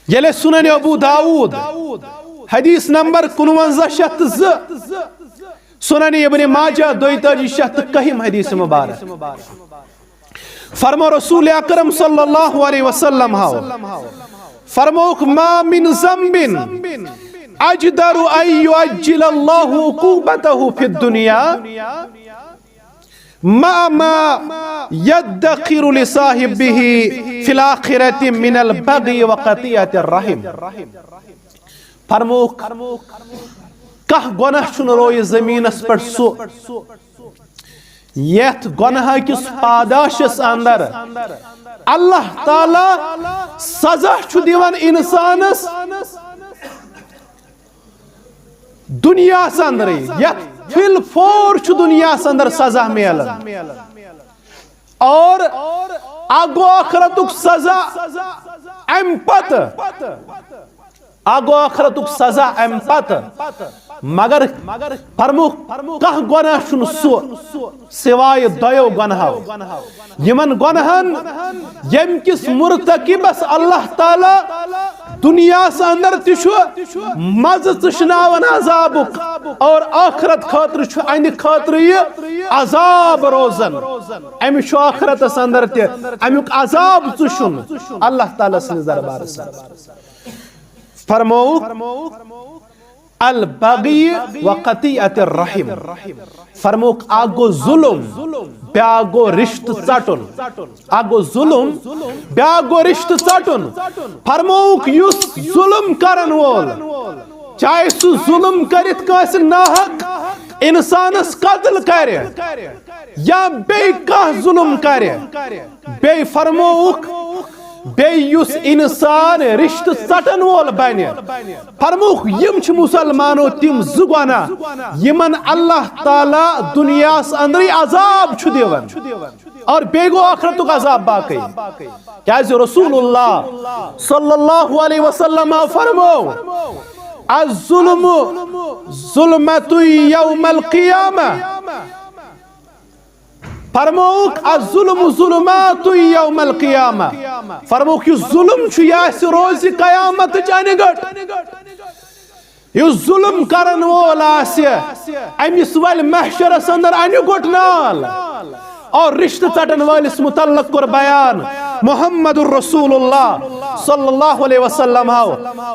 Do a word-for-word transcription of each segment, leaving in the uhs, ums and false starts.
ییٚلہِ سنن ابو داؤد، حدیث نمبر کُنوَنزاہ شیٚتھ تہٕ زٕ، سنن ابن ماجہ، دۄیتٲجی شیٚتھ تہٕ کٔہِم حدیث مبارک۔ فرمو رسول اکرم صلی اللہ علیہ وسلم ہاو، فرموک، ما من ذنب اجدر ان یعجل اللہ عقوبتہ فی الدنیا مع ما یدخر لصاحبہ فی الآخرۃ من البغی وقطیعۃ الرحم۔ فرموک، کانٛہہ گۄناہ چھُنہٕ رویہِ زٔمیٖنَس پٮ۪ٹھ سُہ، یَتھ گۄناہ کِس پاداشس اندر اللہ تعالیٰ سزا چھُ دِوان انسانس دُنیاہس اندرٕے، یَتھ فی الفور چھُ دُنیاہس اندر سزا میلان، اور اَکھ گوٚو ٲخرتُک سزا اَمہِ پتہٕ۔ اَکھ گوٚو ٲخرتُک سزا اَمہِ پتہٕ۔ مگر فرموک، کانٛہہ گۄناہ چھُنہٕ سُہ سوائے دۄیو گۄنہو، یِمن گۄنہن ییٚمہِ کِس مرتکبس اللہ تعالیٰ دُنیاہس اندر تہِ چھُ مزٕ ژٕشناوان عذابُک، اور ٲخرت خٲطرٕ چھُ اَہنٛدِ خٲطرٕ یہِ عذاب روزان۔ أمِس چھُ ٲخرتس اندر تہِ اَمیُک عذاب ژٕشُن اللہ تعالیٰ سٕنٛدِس دربارس اندر۔ فرمووُکھ، البغی و قطیعت الرحم۔ فرمووُکھ، اکھ گوٚو ظلم، بیاکھ گوٚو رشتہٕ ژٹُن۔ اکھ گوٚو ظلم، بیاکھ گوٚو رشتہٕ ژٹُن۔ فرمووُکھ، یُس ظلم کرن وول، چاہے سُہ ظلم کٔرِتھ کٲنٛسہِ ناحق انسانس قتل کرِ یا بیٚیہِ کانٛہہ ظلم کرِ، بیٚیہِ فرمووُکھ، بیٚیہِ یُس انسان رشتہٕ ژٹن وول بنہِ، فرمووُکھ، یِم چھِ مسلمانو تِم زٕ گۄناہ یِمن اللہ تعالیٰ دُنیاہس اندرٕے عذاب چھُ دِوان، اور بیٚیہِ گوٚو ٲخرتُک عذاب باقٕے۔ کیازِ رسول اللہ صلی اللہ علیہ وسلم فرمو، الظلم ظلمت یوم القیامہ۔ فرمووُکھ، الظلم ظلمات یوم القیامہ۔ فرمووُکھ، یُس ظلم چھُ، یہِ آسہِ روزِ قیامتٕچ انہِ گٔٹ۔ یُس ظلم کرن وول آسہِ، أمِس ولہِ محشرس اندر انہِ گوٚٹ نال۔ اور رشتہٕ ژٹن وٲلِس متعلق کوٚر بیان محمد رسول اللہ صلی اللہ علیہ وسلم ہاو۔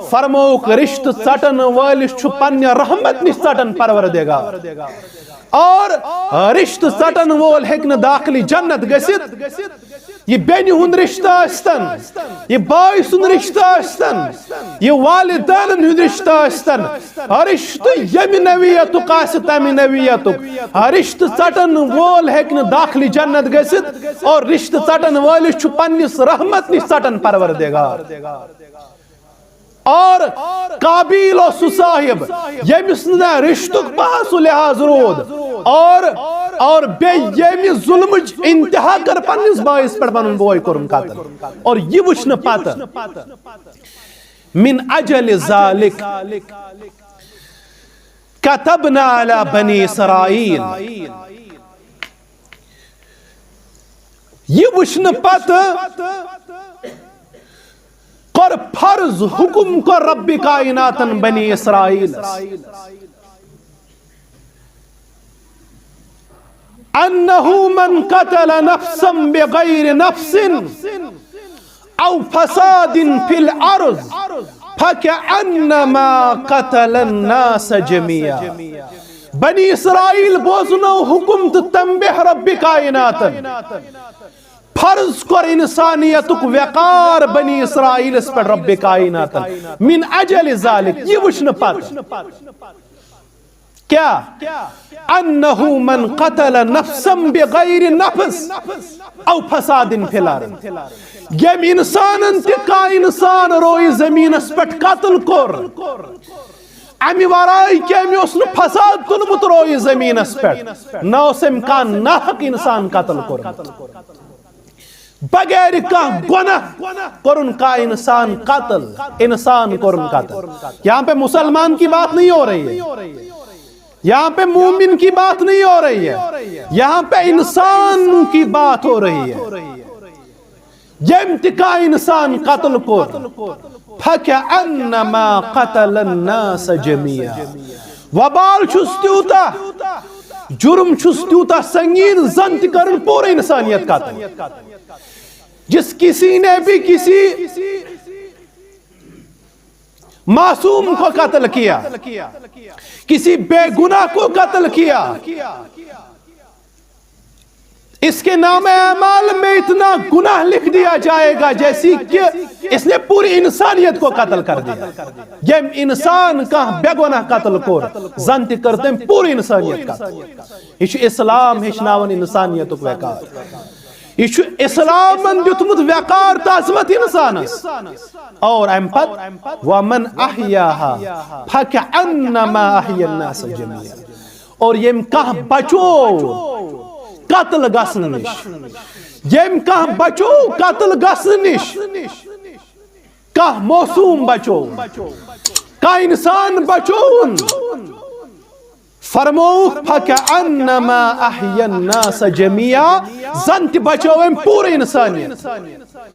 فرمووُکھ، رشتہٕ ژٹن وٲلِس چھُ پننہِ رحمت نِش ژٹان پروردگار۔ اور رشتہٕ ژٹن وول ہیٚکہِ نہٕ داخلِ جنت گٔژھِتھ۔ یہِ بیٚنہِ ہُنٛد رشتہٕ ٲسۍتن، یہِ بٲے سُنٛد رشتہٕ ٲسۍتن، یہِ والدینن ہُنٛد رشتہٕ ٲسۍتن، رشتہٕ ییٚمہِ نوعیتُک آسہِ تمہِ نوعیتُک، رشتہٕ ژٹن وول ہیٚکہِ نہٕ داخلِ جنت گٔژھِتھ، اور رشتہٕ ژٹن وٲلِس چھُ پننِس رحمت نِش ژٹان پروردگار۔ اور قابیل اوس سُہ صاحب، ییٚمِس نہٕ رشتُک پاس و لحاظ روٗد، اور اور بیٚیہِ ییٚمہِ ظلمٕچ انتہا کٔر پننِس بٲیِس پٮ۪ٹھ، پنُن بوے کوٚرُن قتل۔ اور یہِ وٕچھنہٕ پتہٕ، من اجل ذلک کتبنا علی بنی اسرائیل، یہِ وٕچھنہٕ پتہٕ کوٚر فرض، حکم کوٚر رب کائناتن بنی اسرائیلس، انہ من قتل نفسا بغیر نفس او فساد فی الارض فکأنما قتل الناس جمیعا۔ بنی اسرائیل بوزنو حکم تہٕ تنبیہ رب کائناتن۔ فرض کوٚر انسانیتُک وقار بنی اسرائیلس پٮ۪ٹھ رب کائناتن۔ من اجل ذلک، یہِ وٕچھنہٕ پتہٕ۔ کیا؟ انہ من قتل نفسا بغیر نفس او فساد فی الارض۔ ییٚمۍ انسانن تہِ کانٛہہ انسان رویہِ زمینس پٮ۪ٹھ قتل کوٚر، امہِ ورٲے کہِ أمۍ اوس نہٕ فساد تُلمُت رویہِ زمینس پٮ۪ٹھ، نہ اوس أمۍ کانٛہہ ناحق انسان قتل کوٚرمُت۔ بغیر کانٛہہ گۄناہ کوٚرُن کانٛہہ انسان قتل، انسان کوٚرُن قتل۔ یہاں پہ مسلمان کی بات نہیں ہو رہی ہے، یہاں پہ مومن کی بات نہیں ہو رہی ہے، یہاں پہ انسان کی بات ہو رہی ہے۔ ییٚمۍ تہِ کانٛہہ انسان قتل کوٚر، فَكَأَنَّمَا قَتَلَ النَّاسَ جَمِيعًا۔ وبال چھُس تیوٗتاہ، جرم چھُس تیوٗتاہ سنگین، زن تہِ کرن پوٗرٕ انسانیت قتل۔ جس کسی نے بھی کسی معصوم کو قتل کیا، کسی بے گناہ کو قتل کیا، اس کے نام اعمال میں اتنا گناہ لکھ دیا جائے گا جیسی کہ اس نے پوری انسانیت کو قتل کر دیا۔ ییٚمۍ انسان کانٛہہ بے گناہ قتل کوٚر، زن تہِ کٔر تٔمۍ پوٗرٕ انسانیت قتل۔ یہِ چھُ اسلام ہیٚچھناوان انسانیتُک وقار۔ یہِ چھُ اسلامن دیُتمُت وقار تہٕ عظمت انسانس۔ اور امہِ پتہٕ، وَمَنْ أَحْيَاهَا فَكَأَنَّمَا أَحْيَا النَّاسَ جَمِيعًا۔ اور ییٚمۍ کانٛہہ بچو قتل گژھنہٕ نِش، ییٚمۍ کانٛہہ بچو قتل گژھنہٕ نِش، کانٛہہ معصوم بچو، کانٛہہ انسان بچووُن، فرمووُکھ، فَكَأَنَّمَا أَحْيَا النَّاسَ جَمِيعًا، زن تہِ بچٲو أمۍ پوٗرٕ انسانیت۔